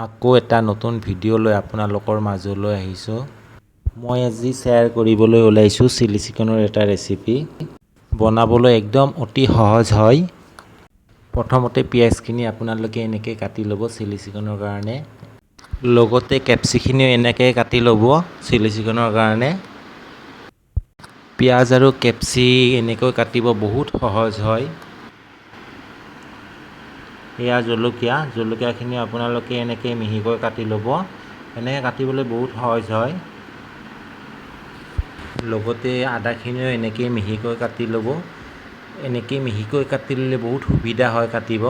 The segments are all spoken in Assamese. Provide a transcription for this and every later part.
আকৌ এটা নতুন ভিডিঅ' লৈ আপোনালোকৰ মাজলৈ আহিছোঁ। মই আজি শ্বেয়াৰ কৰিবলৈ ওলাইছোঁ চিলি চিকেনৰ এটা ৰেচিপি। বনাবলৈ একদম অতি সহজ হয়। প্ৰথমতে পিঁয়াজখিনি আপোনালোকে এনেকৈ কাটি ল'ব চিলি চিকেনৰ কাৰণে, লগতে কেপচিখিনিও এনেকৈ কাটি ল'ব চিলি চিকেনৰ কাৰণে। পিঁয়াজ আৰু কেপচি এনেকৈ কাটিব বহুত সহজ হয়। এয়া জলকীয়া, জলকীয়াখিনি আপোনালোকে এনেকৈ মিহিকৈ কাটি ল'ব। এনেকৈ কাটিবলৈ বহুত সহজ হয়। লগতে আদাখিনিও এনেকৈ মিহিকৈ কাটি ল'ব। এনেকৈ মিহিকৈ কাটি ল'লে বহুত সুবিধা হয় কাটিব।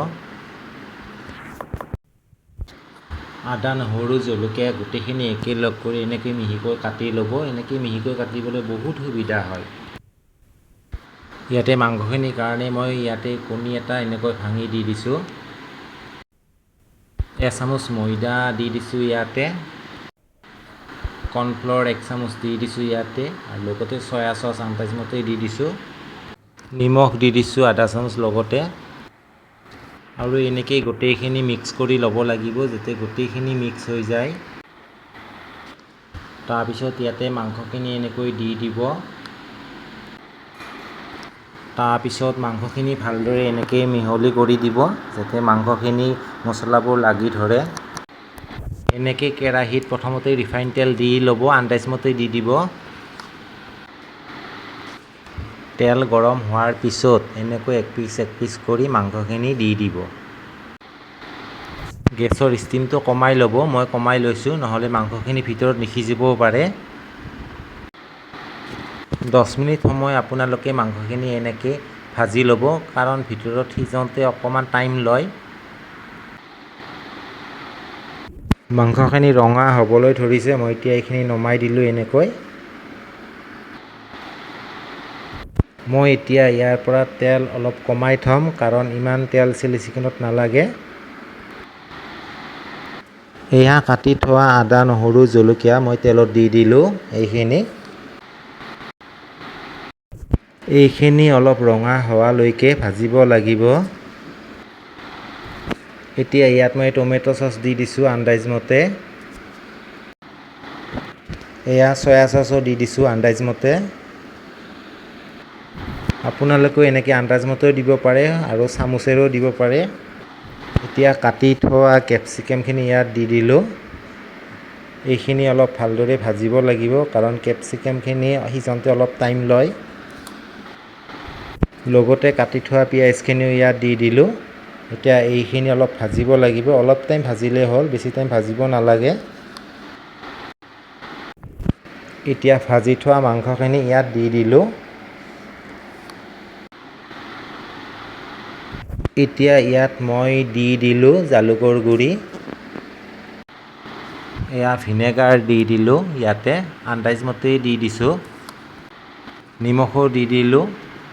আদা, নহৰু, জলকীয়া গোটেইখিনি একেলগ কৰি এনেকৈ মিহিকৈ কাটি ল'ব। এনেকৈ মিহিকৈ কাটিবলৈ বহুত সুবিধা হয়। ইয়াতে মাংসখিনিৰ কাৰণে মই ইয়াতে কণী এটা এনেকৈ ভাঙি দি দিছোঁ। এচামুচ ময়দা দি দিছোঁ ইয়াতে। কৰ্ণফ্ল'ৰ এক চামুচ দি দিছোঁ ইয়াতে, আৰু লগতে চয়া চচ আন্দাজমতে দি দিছোঁ। নিমখ দি দিছোঁ আধা চামুচ লগতে। আৰু এনেকৈ গোটেইখিনি মিক্স কৰি ল'ব লাগিব যাতে গোটেইখিনি মিক্স হৈ যায়। তাৰপিছত ইয়াতে মাংসখিনি এনেকৈ দি দিব। তাৰপিছত মাংসখিনি ভালদৰে এনেকৈ মিহলি কৰি দিব যাতে মাংসখিনি মছলাবোৰ লাগি ধৰে। এনেকৈ কেৰাহীত প্ৰথমতে ৰিফাইন তেল দি ল'ব, আন্দাজমতে দি দিব। তেল গৰম হোৱাৰ পিছত এনেকৈ এক পিচ এক পিচ কৰি মাংসখিনি দি দিব। গেছৰ ষ্টিমটো কমাই ল'ব, মই কমাই লৈছোঁ, নহ'লে মাংসখিনি ভিতৰত নিসিজিবও পাৰে। 10 মিনিট সময় আপোনালোকে মাংসখিনি এনেকৈ ভাজি ল'ব, কাৰণ ভিতৰত সিজোঁতে অকণমান টাইম লয়। মাংসখিনি ৰঙা হ'বলৈ ধৰিছে, মই এতিয়া এইখিনি নমাই দিলোঁ এনেকৈ। মই এতিয়া ইয়াৰ পৰা তেল অলপ কমাই থ'ম, কাৰণ ইমান তেল চিলি চিকেনত নালাগে। এয়া কাটি থোৱা আদা, নহৰু, জলকীয়া মই তেলত দি দিলোঁ। এইখিনি অলপ ৰঙা হোৱালৈকে ভাজিব লাগিব। এতিয়া ইয়াত মই টমেট' চচ দি দিছোঁ আন্দাজমতে। এয়া চয়া চচো দি দিছোঁ আন্দাজমতে। আপোনালোকেও এনেকৈ আন্দাজমতেও দিব পাৰে আৰু চামুচেৰেও দিব পাৰে। এতিয়া কাটি থোৱা কেপচিকামখিনি ইয়াত দি দিলোঁ। এইখিনি অলপ ভালদৰে ভাজিব লাগিব, কাৰণ কেপচিকামখিনি সিজোঁতে অলপ টাইম লয়। লগতে কাটি থোৱা পিঁয়াজখিনিও ইয়াত দি দিলোঁ। এতিয়া এইখিনি অলপ ভাজিব লাগিব, অলপ টাইম ভাজিলেই হ'ল, বেছি টাইম ভাজিব নালাগে। এতিয়া ভাজি থোৱা মাংসখিনি ইয়াত দি দিলোঁ। এতিয়া ইয়াত মই দি দিলোঁ জালুকৰ গুড়ি, এয়া ভিনেগাৰ দি দিলোঁ ইয়াতে, আন্দাজমতেই দি দিছোঁ। নিমখো দি দিলোঁ,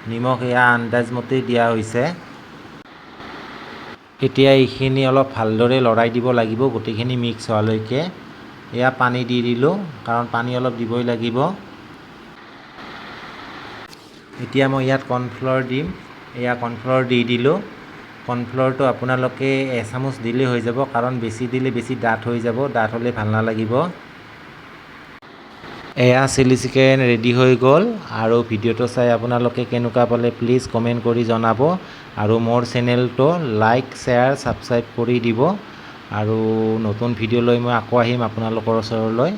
নিমখ এয়া আন্দাজমতেই দিয়া হৈছে। এতিয়া এইখিনি অলপ ভালদৰে লৰাই দিব লাগিব গোটেইখিনি মিক্স হোৱালৈকে। এয়া পানী দি দিলোঁ, কাৰণ পানী অলপ দিবই লাগিব। এতিয়া মই ইয়াত কৰ্ণফ্ল'ৰ দিম, এয়া কৰ্ণফ্ল'ৰ দি দিলোঁ। কৰ্ণফ্ল'ৰটো আপোনালোকে এচামুচ দিলেই হৈ যাব, কাৰণ বেছি দিলে বেছি ডাঠ হৈ যাব, ডাঠ হ'লে ভাল নালাগিব। এয়া চিলি চিকেন ৰেডি হৈ গ'ল। আৰু ভিডিঅ'টো চাই আপোনালোকে কেনেকুৱা পালে প্লিজ কমেণ্ট কৰি জনাব, আৰু মোৰ চেনেলটো লাইক, শ্বেয়াৰ, ছাবস্ক্ৰাইব কৰি দিব। আৰু নতুন ভিডিঅ' লৈ মই আকৌ আহিম আপোনালোকৰ ওচৰলৈ।